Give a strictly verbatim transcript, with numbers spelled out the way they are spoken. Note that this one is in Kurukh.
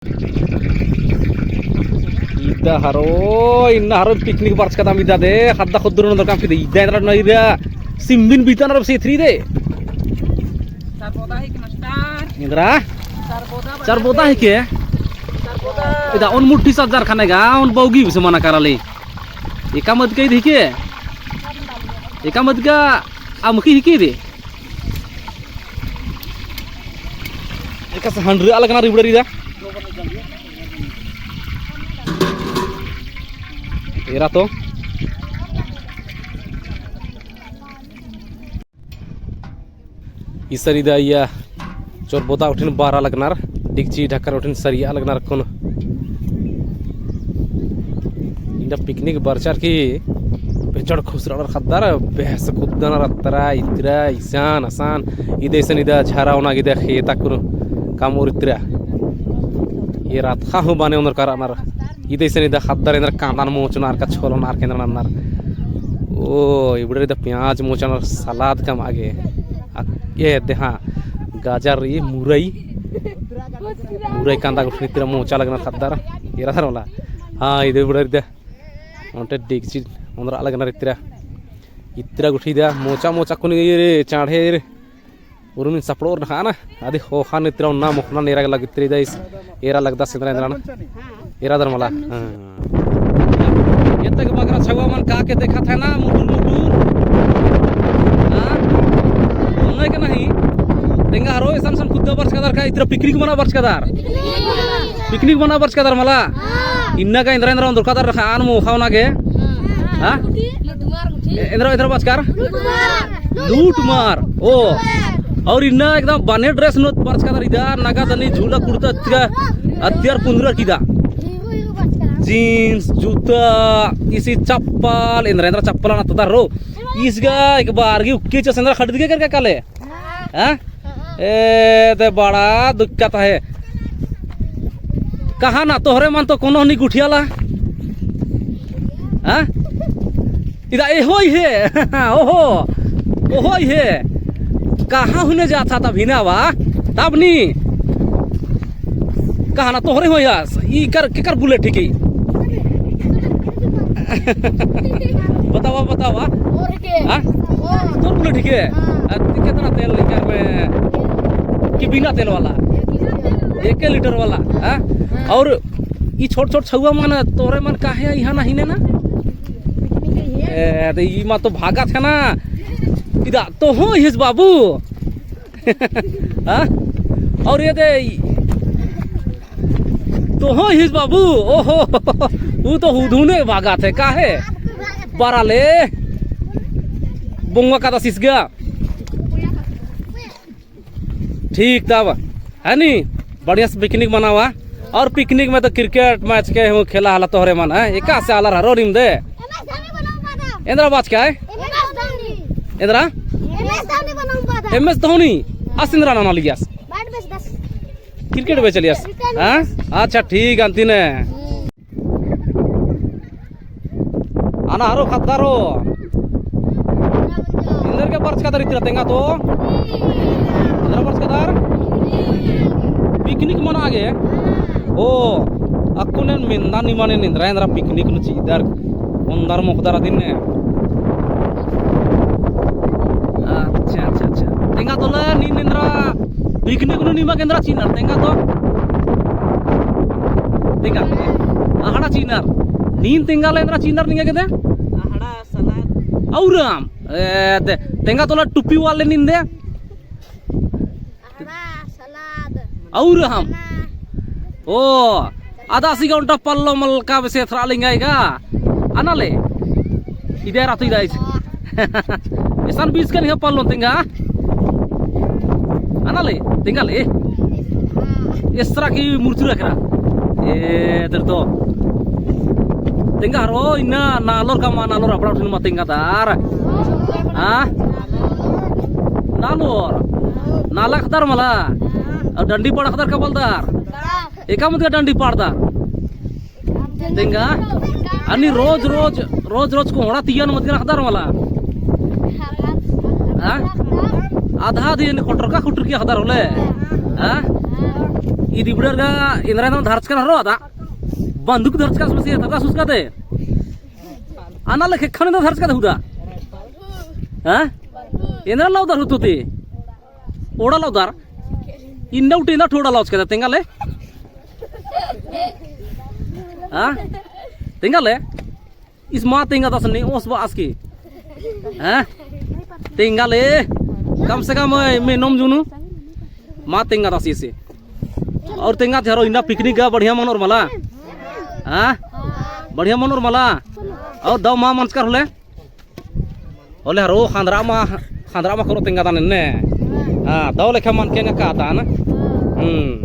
इदा हरो, इन्ना हरो picnic बरचकदम इदा दे, ख़द्दा ख़ुद्दर नन्दर काम किदे, इदा एन्दरा नइरा, सिम्बिन बीता नर सेथरी दे। सरबोदा है के मास्टर? एन्दरा? सरबोदा बना सरबोदा है के? सरबोदा। इदा ओन मुट्ठी सज्जर ख़ने गा, ओन बौगी बिसे मना कराली। एका मदका इद हिके? एका मदका अमख़ी हिके दे? एकासे हंडरा लगनर इबड़र इदा। एरा तो। इसन इदा इया चोरबोदा उठिन बारा लगनर, डिगची ढक्कन उठिन सरिया लगनर कुन। इन्ना picnic बरचर की बेजोड़ खुसरनर ख़द्दर, बेहस कुद्दनर अत्तरा, इतरा, इसान, असान, इदे इसन इदा झरा ओना गे इदा खेता कुन कामोर इतरा। ये रात खा हूँ बाने ओनर करनर। इदे इसन इदा ख़द्दर एन्दर कांदन मोचनर का छोलनर का एन्दर नन्नर। ओ, इबड़र इदा प्याज मोचनर सलाद कमआ गे। आ, ये दे हाँ, गाजर रई, मुरई। मुरई कांदा गुट्ठी इतरा मोचा लगनर ख़द्दर। एरा दर मला। हाँ, इदे इबड़र इदा। ओन्टे डिगची ओन्दरा लगनर इतरा। इतरा गुट्ठी इदा मोचा मोचा कुन ईर चाँड़े ईर। उर्मिन सपड़ोर नखा ना, अदि ख़ोख़ा नू इतरा ओन्ना मोख़ना एरा लग इतरा इदा इस, एरा लगदस एन्दरा एन्दरा ना, एरा दर मला। हाँ। एतक बगरा छउवा मन का के देखत है ना, मुटुर मुटुर। हाँ? ओन्ने के नहीं, तेंगा हरो एसन सन कुद्दा बरचकदर का, इतरा picnic मना बरचकदर। Picnic मना बरचकदर मला। इन्ना का एन्दरा एन्दरा ओन्दरकदर रखा आन मोख़ा ओना गे। हाँ? ए-, एन्दरा, एन्दरा बरचकर? लूट मार। लूट मार। ओ। और इन्ना एकदम बने dress नू बरचकदर इदा, नगा दनी झूला कुर्ता अत्तिका, अत्तियर पुंदरा किदा। Jeans, जूता, इसी चप्पल, एन्दरा, एन्दरा चप्पल आना तदर रो। इसगा एक बार की उक्के चस एन्दरा खरीद के करके काले। हाँ? ए, ते बड़ा दिक्कत है। कहा ना, तोहरे मन तो कोनो नी गुठियाला। हाँ? इदा एहो ही है। ओहो, ओहो ही है। कहाँ हुने जाता तब हिना वा? तब नी। कहा ना, तोहरे हो यास। ई कर, के कर bullet ही की? बतावा, बतावा। और के? हाँ? और। तोर bullet ही के? हाँ। आ, कितना तेल लीटर में? कि बिना तेल वाला? एक ही लीटर। एक ही लीटर वाला, हाँ? हाँ। और ई छोट छोट छउवा मन, तोहरे मन काहे इहाँ ना हिने ना? ए, तो ई मा तो भागत है ना। इदा तो हो हिस बाबू। हाँ? और ये दे, तो हो हिस बाबू, ओहो, वो तो हुदहुने भागत है, काहे? बरा ले, बोंगा का दसिस गया। ठीक तब, है नी? बढ़िया से picnic मनावा। और picnic में तो cricket match के हूँ खेला हला तोहरे मन, हैं? एकासे आलर हरो नीम दे। एन्दरा बाचका है? M S Dhoni. एन्दरा? एम एस धोनी बनाऊं पादा। M S Dhoni? आस एन्दरा नना लियास? Bat बेचदस। Cricket बेचलियास? Cricket। हाँ? अच्छा, ठीक, अंतिने। हम्म। आना हरो ख़द्दारो। एन्देरगे बरचकादर इतरा तेंगा तो? एन्दरा बरचकादर? Picnic मना गे? ओ, अक्कुन एन मेंदा निमन एन एन्दरा एन्दरा picnic नू चिदर, ओन्दर मोख़दर अदिन ने। अच्छा, अच्छा, अच्छा। तेंगा तो ले, नीन एन्दरा picnic नू निमा गे एन्दरा चिनर, तेंगा तो? तेंगा, अहड़ा चिनर। नीन तेंगा ले एन्दरा चिनर निंगा गे दे? अहड़ा, सलाद। और हम, ए, दे, तेंगा तो ले टुप्पी वाले नीन दे? अहड़ा, सलाद। और हम। चना। ओ, आदा सिगा ओन्टा पल्लो मलका बेसे एथरा लिंगाई गा। अना ले। इदे रातो इदा इस। एसन बीस कन है पल्लो तेंगा। अना ले, तेंगा ले। एसरा की मूर्ति रखरा। ए, तेर तो। तेंगा हरो, इन्ना नालोर का मा नालोर अपड़ा उठिन मा तेंगा दार। हाँ? नालोर। नाला ख़द्दर मला। और डंडी पाड़ा ख़द्दर का बलदर। एका मत का डंडी पाड़दर। तेंगा। अनि रोज रोज, रोज रोज कोहड़ा तियन मत का ख़द्दर मला। हाँ? आधा दिन खुटरका खुटरकी ख़द्दर होले। हाँ? ईद इबड़र गा एन्दरा एन्दरा धरचकन हरो अदा। बंदूक धरचकस मसी तगा सुसका दे। अना लेखे खने दा धरचका दे हुदा। हाँ? एन्दरा लौदर हुतो ते। ओड़ा लौदर। इन्ना उठे इन्ना ठोड़ा लौचका दे तेंगा ले। हाँ? तेंगा ले। इस मा तेंगादस ने ओस बअस की। हैं? तेंगा ले। कम से कम, ए, मैं नोम जुनू। मा तेंगादस इसे। और तेंगा थे हरो इन्ना picnic गा बढ़िया मनोर मला। हाँ? बढ़िया मनोर मला। और दव मा मंजकर होले। होले हरो खंदरा मा, खंदरा मा करो तेंगादन ने। हाँ, दव लेखा मनके गा कादन। हम्म।